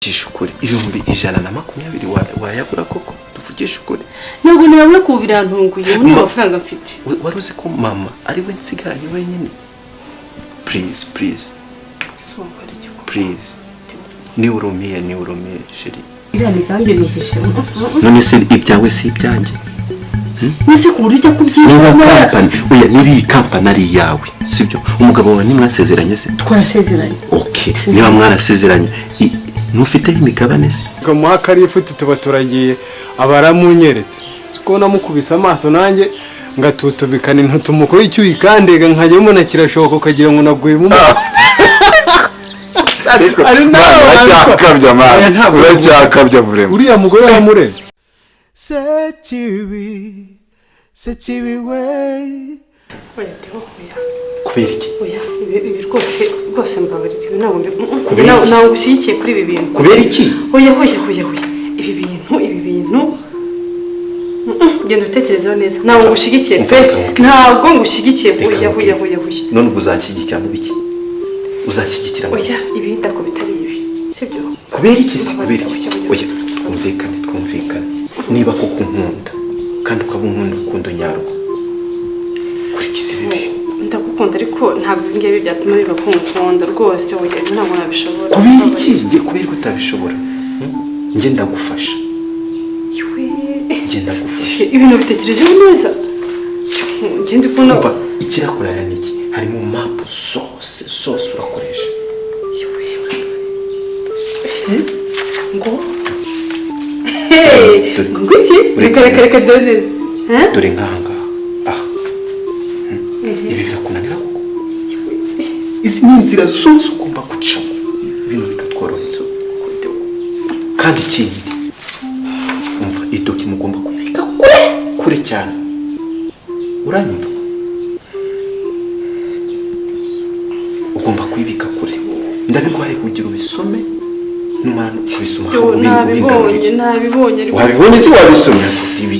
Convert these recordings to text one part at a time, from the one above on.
Tuvugishe ukuri, 120,000 wayabura koko? Tuvugishe ukuri. Ntabwo nayabura kubu, birantunguye, ubu ni amafaranga mfite. Wari uzi ko mama ari we nsigaranye wenyine? Please, please. Wakora iki koko? Please, nihurumie, nihurumie, chérie. Iriya migambi numvise. None se ibyawe si ibyanjye? Nese ku buryo ujya Niba kubyibona? Kampani, oya, niba iyi kampani ari iyawe, sibyo? Umugabo wawe ntimwasezeranye se? Twarasezeranye. Okay, niba mwarasezeranye, ntufiteho imigabane se? Kamuha akarifuti, tuba turagiye, aba aramunyeretse, siko namukubise amaso nanjye ngatutubikana intutumuko y'icyuyi kandega, nkajya mbona kirashoboka, ukagira ngo naguye mu mazi. Ariko Ari nawe. Uracyakabya Oya, man. ntabwo. Uracyakabya vraiment. Uriya mugore wamurebye? Sekibi, sekibi we. Oya Theo, oya. Kubera iki? Oya, ibi rwose rwose, mbabarira, ibi ntabwo Kubera iki? Ntabwo ngushyigikiye kuri ibi bintu. Kubera iki? Oya, oya, oya, oya, ibi bintu, genda ubitekerezeho neza, ntabwo ngushyigikiye pe. Reka nkubwire. Ntabwo ngushyigikiye. Reka Oya, oya. nkubwire. Oya, oya. None ubwo uzanshyigikira mu biki? Uzanshyigikira mu Oya. biki? Ibi ndako bitari ibi, sibyo? Kubera iki se? Kubera iki? Oya, oya. Oya, twumvikane, twumvikane. Niba koko unkunda kandi ukaba unkunda urukundo nyarwo, kurikiza ibi bintu. Ndagukunda, ariko ntabwo ibi ngibi byatuma biba ko ngukunda rwose. Oya, ibi ntabwo nabishobora. Kubera iki? Njye kubera ko utabishobora? Njye ndagufasha. Iwe. Njye ndagufasha. Ibintu bitekerejeho neza, njye ndi kubona. Umva, ikirakurana ni iki? Harimo mapu zose zose urakoresha. Iwe, ngo hey, Dore. ngo iki? Uretse Reka, reka, reka, dore neza. Eh? Dore nk'aha ngaha aha. Ibi birakunanira koko? Izi ni inzira zose ugomba gucamo, ibintu bikatworohera. Kandi ikindi, umva, idoki mugomba kubika kure kure cyane, uranyumva? Ugomba kuyibika kure. Ndabiguhaye kugira ubisome, numara kubisoma Nabibonye. ubingarurire. Nabibonye, ariko Wabibonye se? Wabisomye? Ibi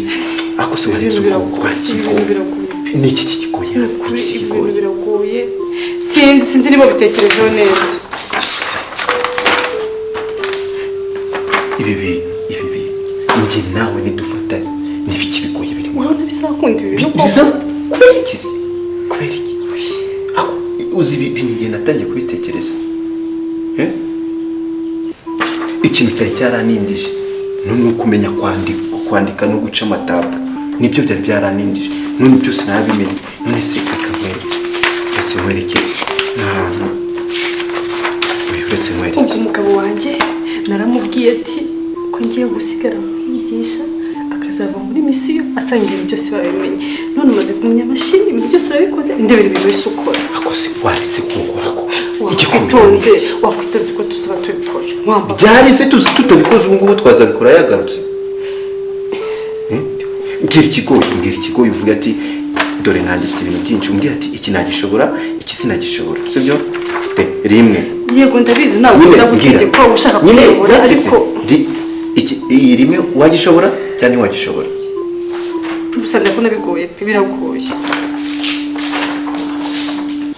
ako se waretse Ibintu ubwoko biragoye. waretse Ibintu ubwoko biragoye pe. Ni iki kigoye? Ni ukuri. Iki Ibintu kigoye? biragoye, sinzi niba bitekerejeho neza. Ibi bintu njye nawe nidufatanye, n'ibiki bigoye birimo? Urabona bizakunda ibi bintu? Biza kubera iki se? Kubera iki? Ako, uzi ibi bintu igihe natangiye kubitekereza? Eh? Ikintu cyari cyaranindije ni ukumenya kwandika no guca amataburo, nibyo byari byaranindije. None byose narabimenye. None se reka nkwereke, uretse nkwereke n'ahantu. Oya, uretse nkwereke. Ubwo umugabo wanjye naramubwiye ati ko ngiye gusigara mwigisha, akazava muri misiyo asanga ibintu byose babimenye. None umaze kumenya amashini, ibintu byose urabikoze, ndebera ibintu wese ukora. Ako se waretse kunkora ko? Wakwitonze, wakwitonze ko tuzaba tubikora wamba. Byari se tuzi tutabikoze ubu ngubu twazabikora yagarutse? Hmm? Mbwira ikigoyi, mbwira ikigoyi, uvuga ati dore nanditse ibintu byinshi, umbwira ati iki nagishobora, iki sinagishobora, sibyo? Rimwe. Yego, ndabizi, ntabwo Nyine ukunda mbwira. gutegeka, waba ushaka Nyine kuyobora that's it. ariko Iyi rimwe wagishobora cyangwa ntiwagishobora? Gusa ndabona bigoye pe, biragoye.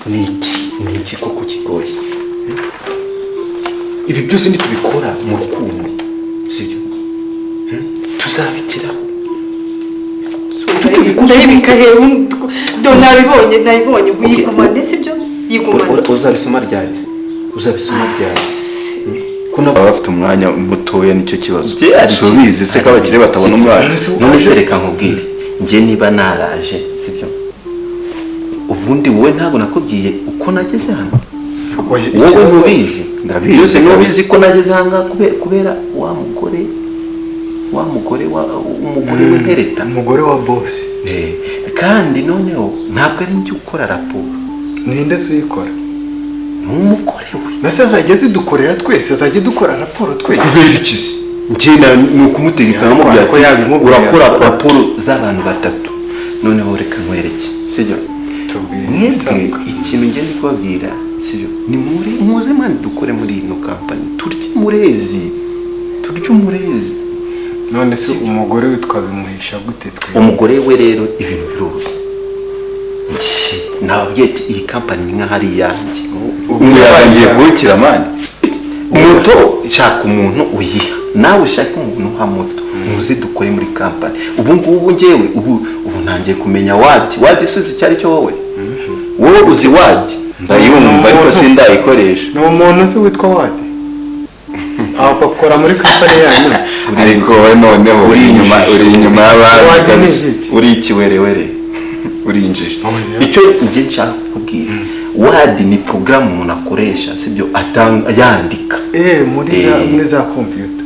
Ni iki? Ni iki koko kigoye? Hmm? Ibi byose nitubikora mu rukundo, sibyo? Hmm? Tuzabigeraho tutabikoze. Ndayibika hehe? Do nabibonye, nabibonye. Yigumane, sibyo? Yigumane. Uzabisoma ryari? Uzabisoma ryari? Ko Baba bafite umwanya mutoya, nicyo kibazo. Byari. Si ubizi se ko abakire batabona umwanya? None se reka nkubwire, njye niba naraje, sibyo? Ubundi wowe ntabwo nakubwiye uko nageze hano. Oya, Wowe ikibazo- ntubizi? Ndabizi. Byose ntubizi ko nageze aha ngaha kubera wa mugore wa umugore w'impereta? Umugore wa bosi. Eh, kandi noneho ntabwo ari njye ukora raporo. Ninde se uyikora? Ni umugore we. Nase azajya zidukorera twese, azajya dukora raporo twese? Kubera iki se? Njye ni ukumutegeka nkamubwira Ko ati yabimubwira. urakora raporo z'abantu batatu. Noneho reka nkwereke, sibyo? Tubwire. Mwebwe Isabwa. ikintu ngenda kubabwira, sibyo? Ni muri muze man dukore muri ino kampani, turye umurezi, turye umurezi. None se umugore we twabimuhisha gute twe? Umugore we rero ibintu biroroshye. Njye nababwiye ati iyi kampani ni nk'aho ari iyanjye. Ubu yatangiye kuwukira man. Moto. Shaka umuntu uyiha, nawe ushake umuntu uha moto, muze dukore muri kampani. Ubu ngubu ngewe ubu ntangiye kumenya Word. Word isuzi icyo ari cyo? Wowe uzi Word? Ndayumva, ariko sindayikoresha. Ni umuntu se witwa Word aho bakora muri kampani yanyu? Ariko wowe noneho uri inyuma y'abandi Word ni kabisa. iki? Uri ikiwerewere, uri injiji. Icyo njye nshaka kukubwira, Word ni porogaramu umuntu akoresha, sibyo? Atanga, yandika. Muri za Eh. muri za computer.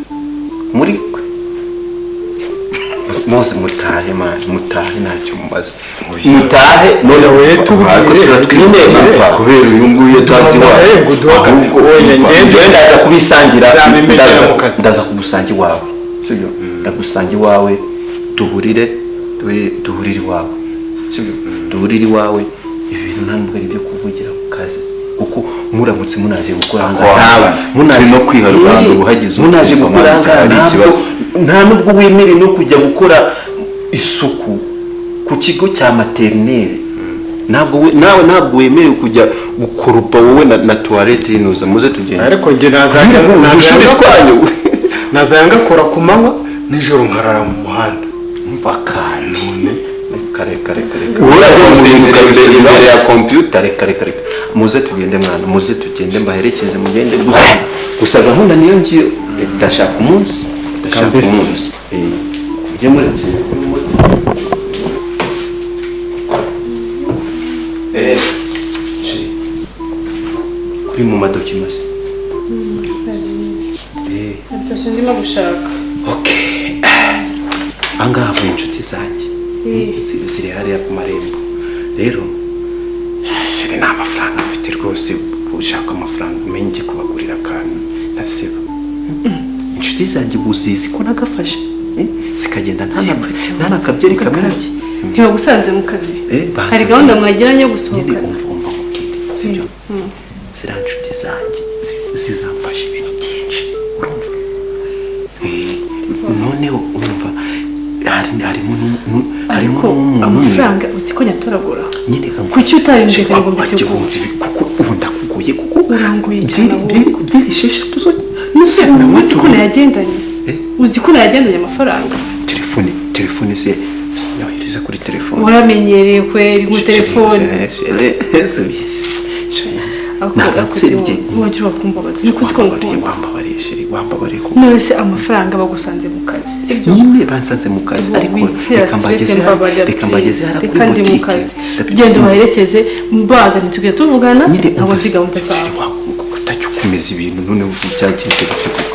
Muri muze mutahe man, mutahe, ntacyo mumaze, mutahe noneho. Wowe tubwire. Ariko se Nyine umva. Kubera uyu nguyu utazi Duhamagaye Word. ngo uduhe Ahubwo oya, umva. Njyewe ndaza kubisangira. Nzabimenyera mu kazi. Ndaza kugusanga iwawe, sibyo? Ndagusanga iwawe, duhurire duhurire iwawe, sibyo? Duhurire iwawe. Ibi bintu nta nubwo ari ibyo kuvugira ku kazi, kuko muramutse munaje gukora aha ngaha, Ntawe. munaje Turi no kwiha rubanda, ubu hagize munaje ukumva gukora aha ngaha, ari ikibazo. nta nubwo wemerewe no kujya gukora isuku ku kigo cya maternelle. Ntabwo nawe ntabwo wemerewe kujya gukoropa wowe na toilette yinuza. Muze tugende. Ariko njye nazajya Udushumi twanyu. Nazajya ngakora ku manywa, nijoro nkarara mu muhanda. Mva kandi kare kare kare. Wowe gusinzira imbere ya computer. Kare kare kare, muze tugende mwana, muze tugende mbaherekeze mugende. Gusa gahunda niyo ngiyo. Ndashaka umunsi, ndashaka Kabisa. umunsi. Mujye murekeye. Chérie, kuri mu ma documents se? Byose ndimo gushaka. Okay, ahangaha havuye inshuti zanjye. Ziri hariya ku marembo. Rero chérie, nta mafaranga mfite rwose. Ushaka amafaranga umenye njye kubagurira akantu ntaseba. Inshuti zanjye ubu zizi ko nagafashe, zikagenda nta nakabyeri kamwe. Ntibagusanze mu kazi? Bansanze. Hari gahunda mwagiranye yo Nyine gusohokana? Umva nkubwire, sibyo? Ziriya nshuti zanjye zizamfasha ibintu byinshi, urumva? Noneho urumva harimo harimo Ariko n'umuntu umwe. amafaranga uzi ko nyatoragura. Nyine umva. Kuki utabimbwiye ngo Wajya mbitegure? wumva ibi, kuko ubu ndakugoye kuko Urangoye cyane ahubwo. Byeri 6 zo. Uzi ko nayagendanye? Eh? Uzi ko nayagendanye amafaranga? Telefone se yohereza kuri telefone. Uramenyereye kweri ngo telefone. Nabatsebye. Wagira wakumbabaza, niko uzi ko ngukunda. Wambabariye chérie, wambabariye kuko None se amafaranga bagusanze mu kazi, sibyo? Nyine bansanze mu kazi, ariko reka mbageze reka mbageze hariya kuri Reka ndi mu botike. kazi, genda ubaherekeze, bazane tujya tuvugana. Nyine Ntabwo umva nzi gahunda zawe. Utajya ukomeza ibintu. None ubu byagenze gute koko?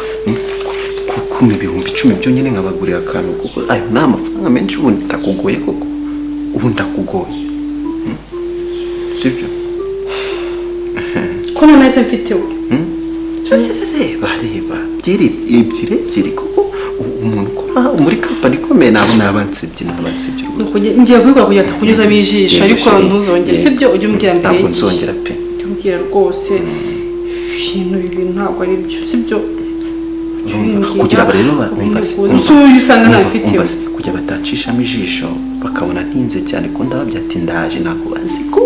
Kuma 10,000 byonyine nkabagurira akantu, kuko ayo ni amafaranga menshi. Ubu ndakugoye koko, ubu ndakugoye. Sibyo? Ko none se mfite we? Reba, reba, byeri ebyiri ebyiri koko. Umuntu ukora muri kampani ikomeye ntabwo naba nsebye rwose. Nuko ngiye kubikora kugira ngo atakunyuzamo ijisho. Yego, Ariko chérie. ntuzongere. Yego. Sibyo? Ujye umbwira mbere Ntabwo y'igihe. nzongera pe. Ujye umbwira rwose. Ibintu ntabwo ari byo, sibyo? Urumva, kugira ngo rero umva se, umva. Usuye usanga Umva, ntabifite. umva se, kugira batacishamo ijisho bakabona ntinze cyane ko ndababwira ati ndaje, ntabwo bazi ko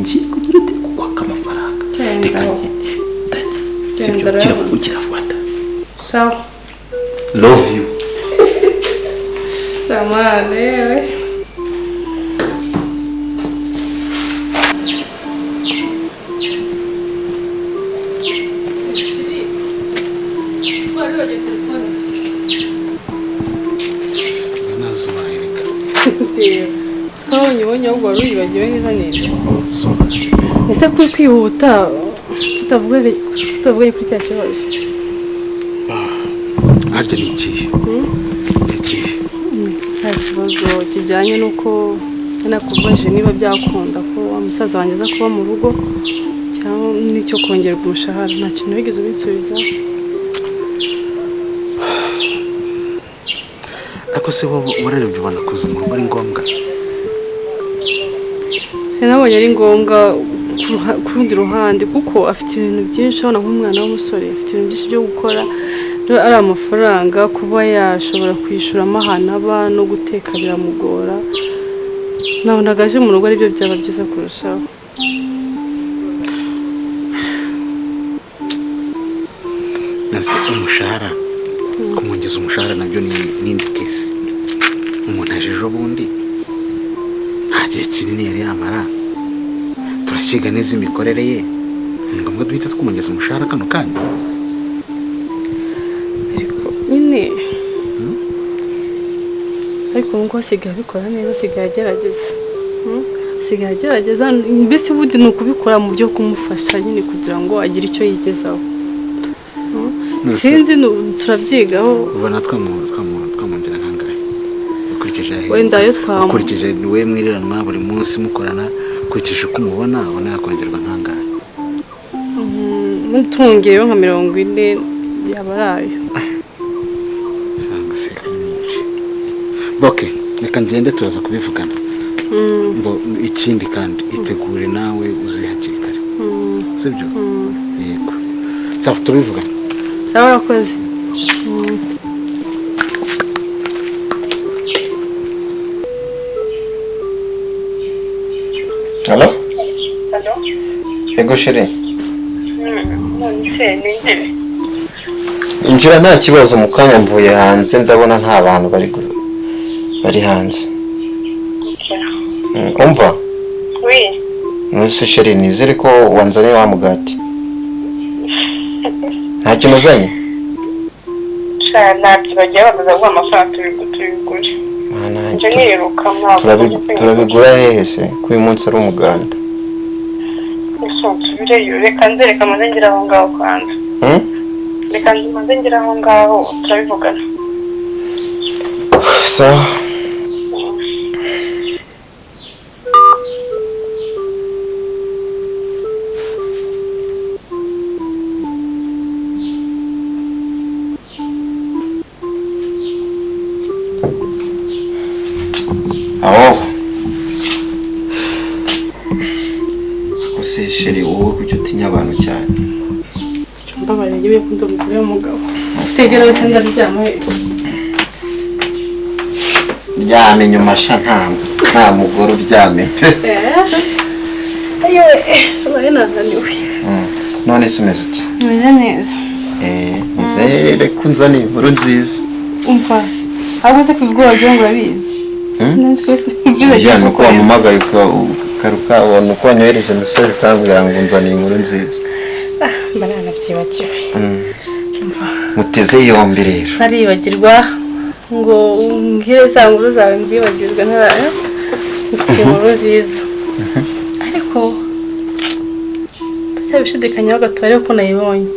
ngiye kugira ute kukwaka amafaranga. Genda. Reka ndajya, sibyo? Genda Gira rero. vuba, gira vuba nda Sawa. Love you. Samane we. Nazubahereka. Twabonye ubonye, ahubwo wari uyibagiwe neza neza. Ese kuri kwihuta tutavuga kuri cya kibazo? Harya ni ikihe? Ni ikihe? Cya kibazo kijyanye n'uko nakubajije niba byakunda ko wa musaza wanjye aza kuba mu rugo, cyangwa n'icyo kongerwa umushahara. Nta kintu wigeze ubisubiza. Ariko se wowe wararebye ubona kuza mu rugo ari ngombwa? Sinabonye ari ngombwa ku rundi ruhande, kuko afite ibintu byinshi. Ubona nk'umwana w'umusore afite ibintu byinshi byo gukora. Rero ari amafaranga kuba yashobora kwishyuramo ahantu aba no guteka biramugora. Nabonaga aje mu rugo aribyo byaba byiza kurushaho. Se umushahara, kumwongeza umushahara nabyo ni n'indi case. Umuntu aje ejo bundi, nta gihe kinini yari yamara, turashyiga neza imikorere ye. Ni ngombwa duhita twumwongeza umushahara kano kanya? Ariko nyine, ariko ubu ngubu asigaye abikora neza, asigaye agerageza. Asigaye agerageza. Mbese ubundi ni ukubikora mu byo kumufasha nyine kugira ngo agire icyo yigezaho. Sinzi, turabyigaho. Ubona twamwongera nkangahe ukurikije Wenda ayo ukurikije we mwiriranwa buri munsi mukorana, ukurikije uko umubona, ubona yakongerwa nkangahe? Ubundi tumwongeyeho nka 40 yaba ari ayo. Cyangwa se ari menshi? OK, reka ngende, turaza kubivugana. Mbo ikindi kandi, itegure nawe uze hakiri kare, sibyo? Yego, sawa, turabivugana. Sawa, urakoze. Halo? Halo? Ego chérie. None se ninjire? Injira nta kibazo, mu kanya mvuye hanze, ndabona nta bantu bari hanze. Umva. Oui. None chérie, nizere ko wanzaniye wa mugati. Nta kintu uzanye? Sha, ntabyo, bagiye bamaze guha amafaranga tubigure. Mana yanjye, Nje niruka ntabwo. Turabigura hehe se ko uyu munsi ari umuganda? Nsubireyo, reka nze, reka maze ngere aho ngaho kwanza. Hmm? Reka nze maze ngere aho ngaho, turabivugana. Sawa. Aho. Ese chérie, wowe kuki utinya abantu cyane? Mbabarira, njyewe ko ndi umugore w'umugabo utegera wese, ndaryama. Ryama inyuma sha, nta mugore uryama imbere. Ayiwe, nari nananiwe. None se umeze uti? Meze neza. Nizere ko unzaniye inkuru nziza. Umva, ahubwo se kuvuga wagira ngo urabizi. Nanzi ko ibyo Ujya ni uko wampamagaye ukaruka, ubona uko wanyohereje message ukambwira ngo unzaniye inkuru nziza. Mba nanabyibagiwe. Muteze yombi rero. Ntaribagirwa ngo umbwire za nkuru zawe, mbyibagirwe ntarayo. Mfite inkuru nziza, ariko tucyabishidikanyaho gato, ariko nayibonye,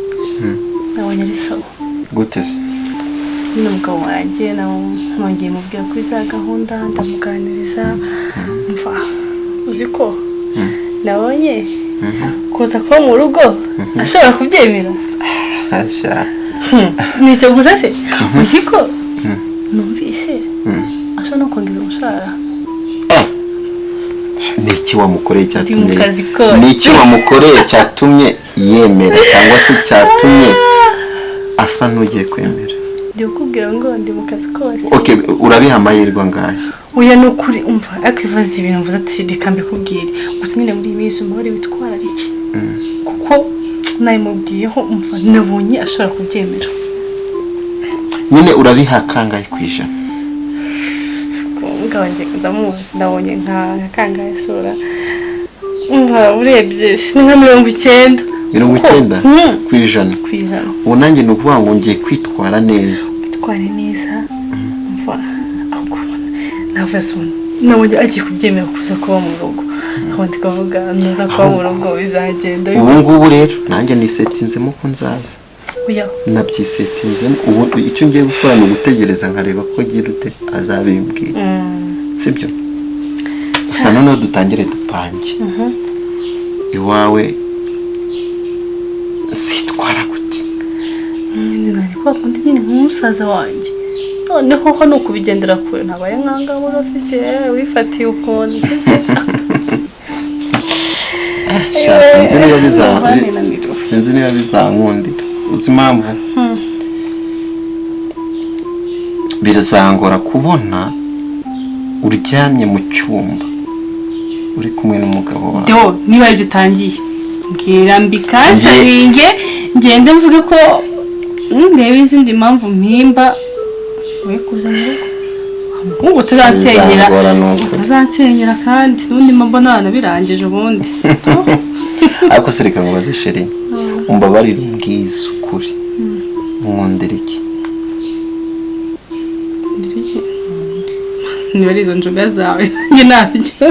nabonye ari sawa. Gute se? Nyine umugabo wanjye nongeye mubwira kuri za gahunda, ndamuganiriza. Mva, uzi ko nabonye kuza kuba mu rugo ashobora kubyemera? Asha. Ni icyo gusa se? Uzi ko numvise ashobora no kongeza umushahara? Ni iki wamukoreye Ndi mu cyatumye kazi kose. Ni iki wamukoreye cyatumye yemera, cyangwa se cyatumye asa n'ugiye kwemera? Ndi kukubwira ngo ndi mu kazi kose. Okay, urabiha amahirwe angahe? Oya, ni ukuri, umva, ariko ibibazo, ibintu mvuze ati reka mbikubwire gusa. Nyine muri iyi minsi umubare witwararike, kuko nabimubwiyeho, umva, nabonye ashobora kubyemera. Nyine urabiha kangahe ku ijana? Umugabo wanjye ndamuzi, nabonye nka kangahe sura? Umva, urebye ni nka 90. Mirongo icyenda ku ijana? Ku ijana. Ubu nanjye ni ukuvuga ngo ngiye kwitwara neza. Twitware neza. Umva, ahubwo ntabwo nabonye agiye kubyemera kuza kuba mu rugo, aho ndi kuvuga nuza kuba mu rugo bizagenda. Ubu ngubu rero nanjye nisetinzemo ko nzaza. Oya. Nabyisetinzemo. Ubu icyo ngiye gukora ni ugutegereza nkareba ko agira ute, azabimbwira. Sibyo gusa, noneho dutangire dupange iwawe, sitwara gute? Nyine nari kwa kundi nyine nk'umusaza wanjye, noneho ho ni ukubigendera kure, ntabaye nkanga muri ofisi wifatiye ukuntu, sibyo? Sha, sinzi niba biza Bananirwa. Sinzi niba bizankundira. Uzi impamvu? Birazangora kubona uryamye mu cyumba uri kumwe n'umugabo wawe. Deo, niba aribyo utangiye, mbwira mbikasaringe ngende mvuge ko Ndebe izindi mpamvu mpimba we kuza mu rugo. Ubu utazansenyera. Bizangora ni ukuri. Utazansenyera kandi n'ubundi mba mbona wanabirangije ubundi. Ariko se reka nkubaze, chérie, umbabarire umbwize ukuri, nkundira iki? Iki? Niba ari izo njuga zawe, nanjye ntabyo.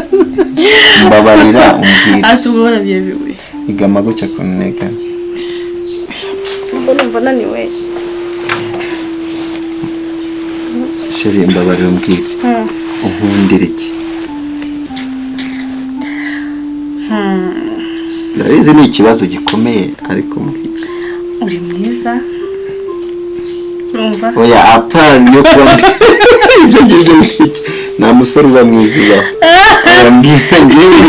Mbabarira umbwire. Hasi ubwo barabyemewe. Igama gutya kunega. Ubwo numva naniwe. Chérie, mbabarira umbwire, unkundira iki? Ndabizi ni ikibazo gikomeye, ariko mbwira. Uri mwiza, urumva? Oya, apana yo kuba ibyo ngibyo ni iki? Nta musore uba mwiza ubaho. Oya, mbwira, ngewe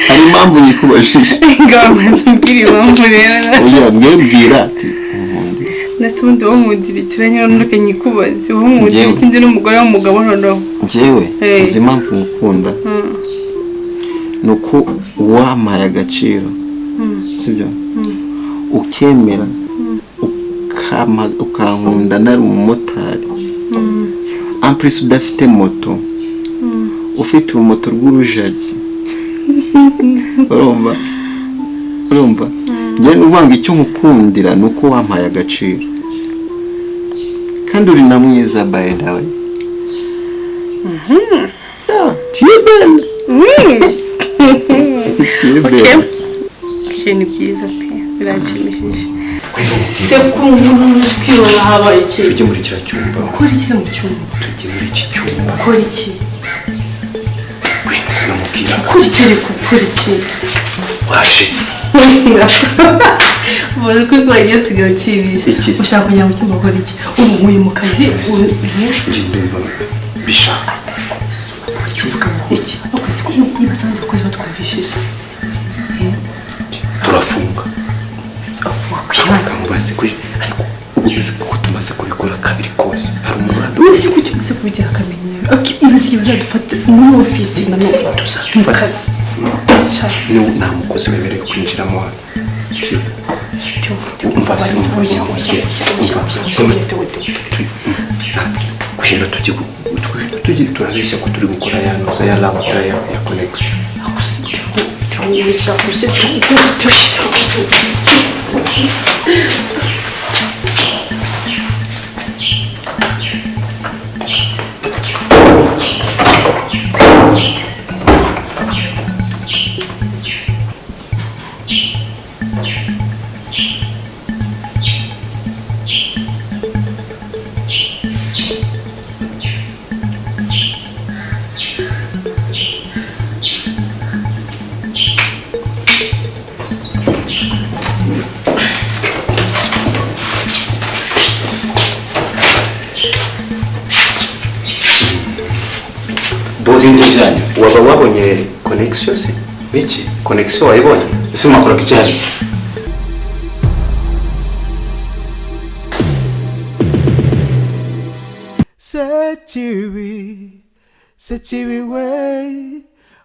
hari impamvu nyikubajije. Ngaho manza umbwire impamvu rero. Oya, mbwira ati unkundira. Nese ubundi wowe nkundira iki? Uranyura nuko nyikubaze, wowe nkundira Njyewe? iki? Ndi n'umugore w'umugabo noneho. Njyewe Hey. uzi impamvu ngukunda? Ni uko wampaye agaciro, sibyo? Ukemera ukankunda nari umumotari, en plus udafite moto, ufite urumoto rw'urujagi. Urumva, njyewe ni ukuvuga ngo icyo nkukundira ni uko wampaye agaciro, kandi uri na mwiza, by the way. Yeah, tu es belle. Tu es Okay. belle. Ikintu byiza pe, biranshimishije se ko umuntu kwibona. Habaye iki? Tujye muri kiriya cyumba. Gukora iki se mu cyumba? Tujye muri iki cyumba. Gukora iki? Namubwira. Gukora iki ariko? Gukora iki? Waje. Umaze ko wagiye usigaye ucibisha. Iki se? Ushaka kujya mu cyumba gukora iki? Ubu nkuye mu kazi Njye ndumva bishaka. Uvuga ngo Iki? Ariko siko niba abandi bakozi batwumvishije? Turafunga. Wakwihangana. Nkubaze ko ariko ubu umaze ko tumaze kubikora kabiri kose, hari umuntu None se kuki umaze kubigira akamenyero? Okay, ibaze iyo bazadufata muri ofisi nanone mu Tuzadufata. kazi. Sha, Nta mukozi wemerewe kwinjiramo hano. Theo, Theo, Umva se, umva, oya, umva, oya, oya, umva, oya, oya, Theo, Theo, Theo. Ngwino tujye tujye turabeshya ko turi gukora ya noza ya router ya connection. Ako se, Theo, Theo, oya, oya, Theo, Theo, Theo, Theo, Theo. Boss, waba wabonye connection se? Iki? Connection wayibonye? Ese mwakora icyayi? Sekibi, sekibi we.